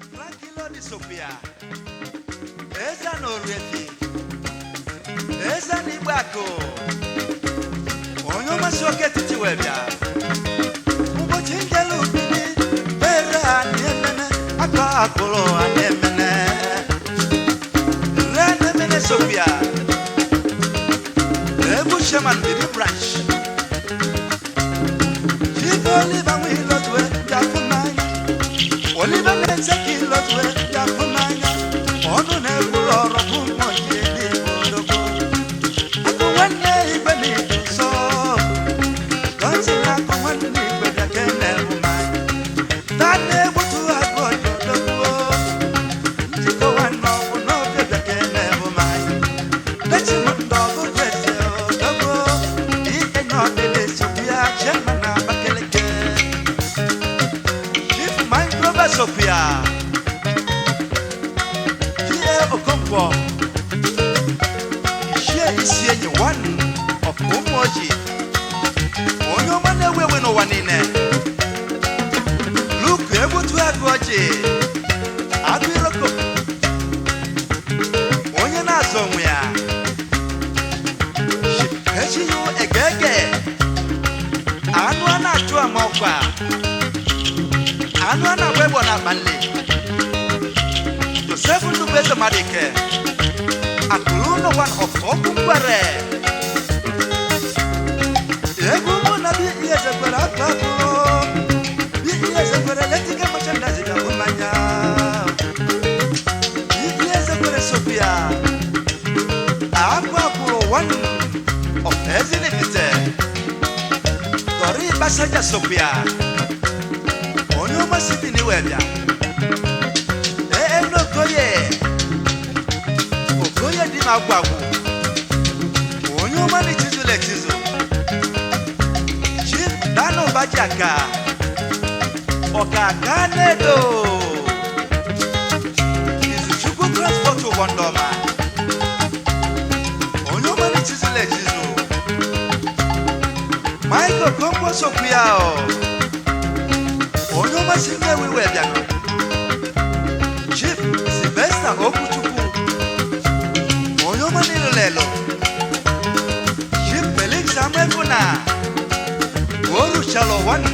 Frank Sopia, Eze na Oriefi, Eze na Igbeakụ, onye ọmasị oke etiti wee bịa. Ụbọchị njelu bili, bere ha na-emene, aka akụrụ ha na-emene. Re na-emene Sopia, Ebu Sheman Bidi Branch. Chief Oliver Nwilotwe, bịa fụ n'anya. Oliver na-eze ka ilotwe, bịa fụ n'anya. Ọnụ na-ekwuru ọrụ bụ mmụọ nke n'Igbo odogwu. Akụ nwanne igwe na-edo nsọ. Gọzi akụ nwanne igwe bịa ka ene mmanya. Ta na-egbutu agụ ọjọ odogwu. Njikọ nwanne ọgwụ n'oge bịa ka ene mmanya. Dechi m ndụ ọgụ eze odogwu. Ike na ọdịla esogbu ya, Chiema na Abakaliki. Chief Mike Robert Sophia. G.A. Okonkwo. Ichie isi enyi one of Ụmụoji. Onye ọma na-ewu ewu n'ụwa niile. Luke Egbutu Agụọjị. Agụ Iroko. Onye na-azụ onwe ya. Echiyu Egege. Anụ a na-achụ ama ọkwa. Anụ a na-agba egbo na akpa nle. Joseph Ndubeze Madike. Akụrụ ụlọ one of Okwu Nkwere. Egwu mụ na bi ihe zekwere aka akụrụ. Bi ihe zekwere letika merchandise bịa hụ n'anya. Bi ihe zekwere Sophia. Akwa akwụrụ one of Ezinifite. Dori Basaja Sophia. Onye ọma si bi n'iwe bịa. Ee, n'Okoye. Okoye dị m agwụ agwụ. Onye ọma na-echizula echizu. Chief Dano Bajiaka. Ọkaka Nedo. Izuchukwu Transport ụgbọ ndọma. Onye ọma na-echizula echizu. Michael Okonkwo sokwu ya o. Onye ọma si Nnewi wee bịanụ. Chief Sylvester Okwuchukwu. Onye ọma n'ilulelu. Chief Felix Amefuna. Oru Chalo one.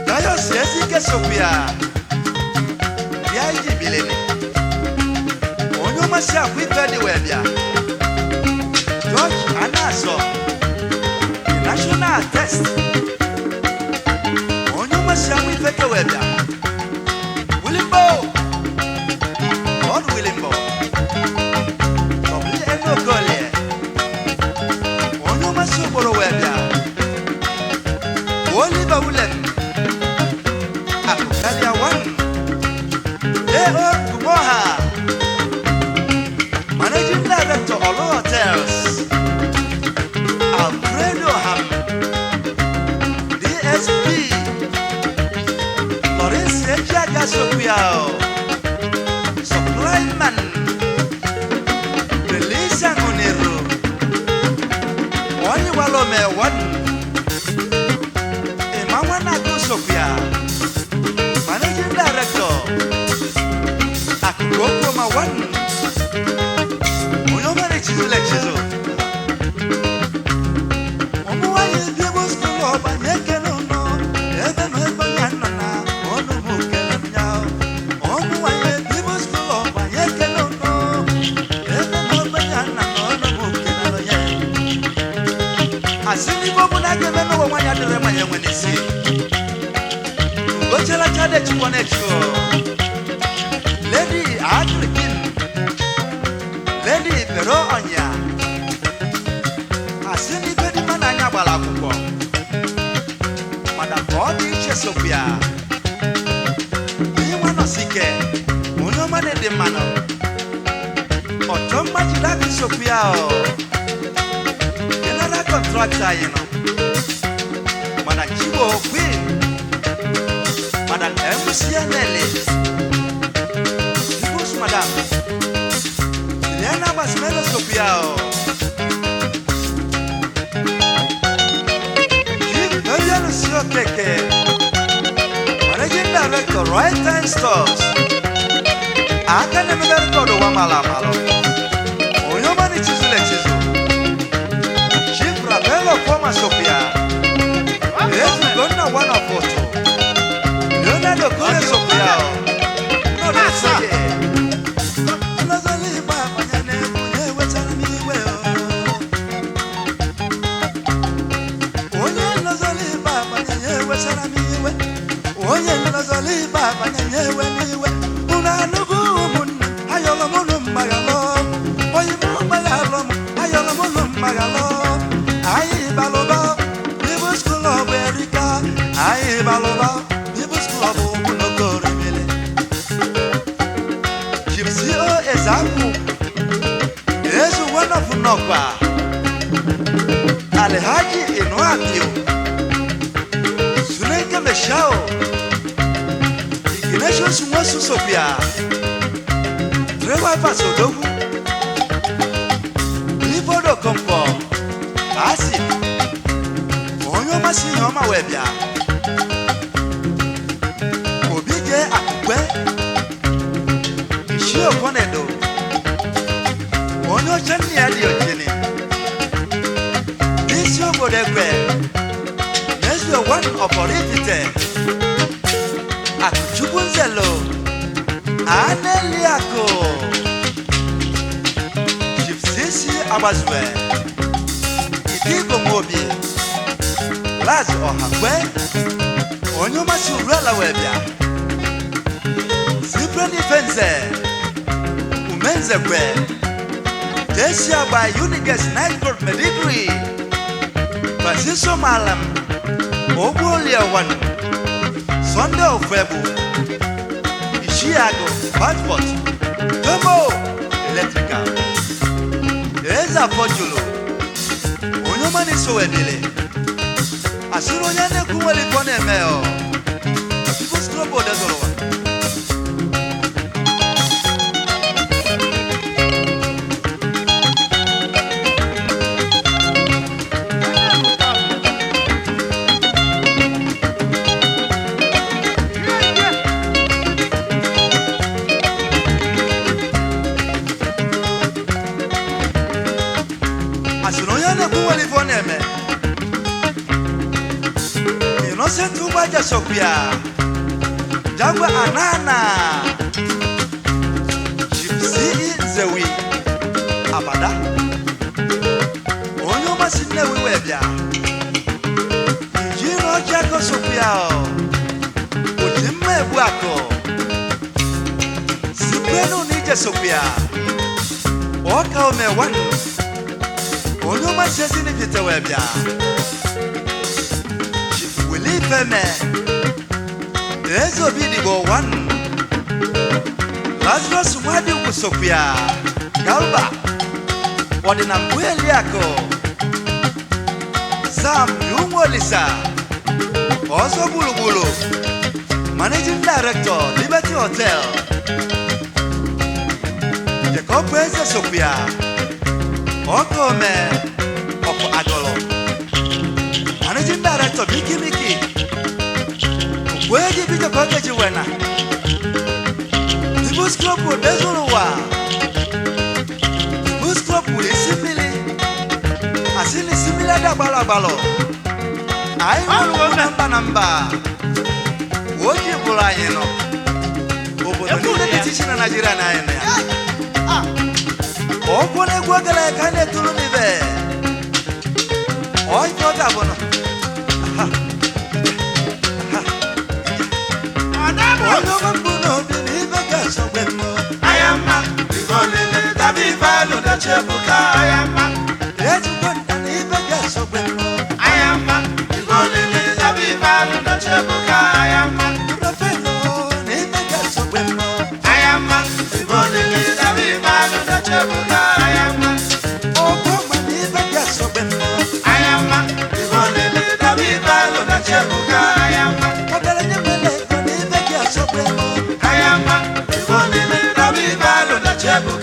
Gaius Ezike sokwu ya. Bịa iji bilili. Onye ọma si akwa ife dị wee bịa. George Anazo. The National Test. Onye ọma si amụ ife ke wee bịa. Willimbo. Lord Willimbo. W.N. Okolie. Onye ọma si Ogboro wee bịa. Oliver Willem. Akụkalia one. A.O. Kumoha. Managing Director Olo Hotels. Alfredo Ham. DSP. Lawrence Ejiaga Sokwia. Supplyman. Release Angonero. Onye Walome one. Emmanuel Sokwia. Managing Director. Akukokoma one. Onye ọma na-echizula echizu. Ụmụ nwanyị bi ebe school ọba na-ekele ụnụ. Ebe m ebe ya nọ na ọnụ m kele m ya. Ụmụ nwanyị bi ebe school ọba na-ekele ụnụ. Ebe m ebe ya nọ na ọnụ m kele ya. Asị n'igbo bụ na a ga-eme n'ụwa nwaanyị adịrị mma ya enwe n'isi. Ugochelacha dechukwa na-echu. Lady Agrikin. Lady Pero Onya. Asị n'ife dị mma n'anya gbara akwụkwọ. Mana ka ọ dị iche sokwu ya. Ihe nwa nọsi ike, onye ọma na-ede mmanụ. Ọchọ mma jide aka sokwu ya o. General contractor anyị nọ. Mana Chibo Queen. Madam MCNL. People's Madam. Rihanna Basmelo sokwu ya o. Chief Dorian Siokeke. Managing Director, Right Time Stores. Aka na-emebe rekọdụ ụwa mara amalụ. Onye ọma na-echizula echizu. Chief Rabelo Foma Sopia. Ezugonna one of Otu. Leonardo Kure Sopia. Nọdụ Soye. Nlọzọlị Igbo abanye n'egwu ya ewetara m iwe o. Onye nlọzọlị Igbo abanye ya ewetara m iwe. Onye nlọzọlị Igbo abanye ya ewe n'iwe. Unu anụgo ụmụnne, ayọrọ m unu mgbaghalụ. Onye m mgbaghalụ m, ayọrọ m unu mgbaghalụ. Anyị balụba, People's Club erika. Anyị balụba, People's Club Ụmụnnokorimili. Chief C.O. Ezeaku, Ezu one of Nnọkwa, Alhaji Inuabio, Suneke Meshao, Ignatius Nwosu Sopia, Trewivers Odogwu, Clifford Okonkwo, Asif, onye ọmasị ihe ọma wee bịa, Obi J. Akukwe, Ishi Okonedo, onye oche nne ya dị ochene, n'isi obodo ekwe, n'ezi one of Oraifite, Akụchukwu Nzelo, Aneliakụ, Chief C.C. Agbazue, Idigo Mobi, Laz Ọhakwe, onye ọmasị Uruala wee bịa, Cyprian Ifenze, Umenzekwe, Jesi Agba Unigas Night Club Medigri, Francisco Malam, Ogbuolie One, Sunday Ofebu, Ishiago Passport, Tomo Electrical, Eze Afọjulu, onye ọma na-eso webili, asịrị onye na-ekwu nwere ife ọ na-eme ọ, People's Club Odezoro. Asịrị onye na-ekwu nwere ife ọ na-eme. Innocent Ugbaja Sopia, Jangwa Anana, Chief C.E. Nzewi, Abada, onye ọmasị Nnewi wee bịa, Injinia Ọjịakọ Sopia, Oji mma egbu akụ, Siprenu Nije Sopia, Ọka Ome One, onye ọmasị Ezinifite wee bịa, Chief Willie Feme, Eze Obidigbo One, Lazarus Nwadiukwu Sopia, Galba, Ọdịna Mbụ Eliakụ, Sam Yunwolisa, Ọzọ Gburugburu, Managing Director, Liberty Hotel, Jacob Eze Sopia, Ọkome Ọkụ Agọlọ, Managing Director, Miki Miki, Okweji Bijo Kọkeji Wena, People's Club Odezorowa, People's Club kwuru isi mmiri, asị na isi mmiri ada agbalọ agbalọ, anyị nwere onwe na mba na mba, oji bụrụ anyị nọ, obodo niile dị iche iche na Naịjirịa na anyị nọ ya. Ọkwụ na-egwu ogele ka a na-eturu n'ibe, onye ọ ga-abụ nọ. Onye ọma mbụ n'obi na ibe ga-asọgbe mmụọ. Ayama, Igolele, Tabi Ife Chebuka. Ayama, Ezigbo nta na ibe ga-asọgbe mmụọ. Ayama, Igolele, Tabi Ife Chebuka. Ayama, Rọfelo na ibe ga-asọgbe mmụọ. Ayama, Igolele, Tabi Ife Chebuka. Ayama, Ọgbọma na ibe ga-asọgbe mmụọ. Ayama, Igolele, Tabi Ife Chebuka. Ayama, Ọgaranya nwere ego na ibe ga-asọgbe mmụọ. Ayama, Igolele, Tabi Ife Chebuka.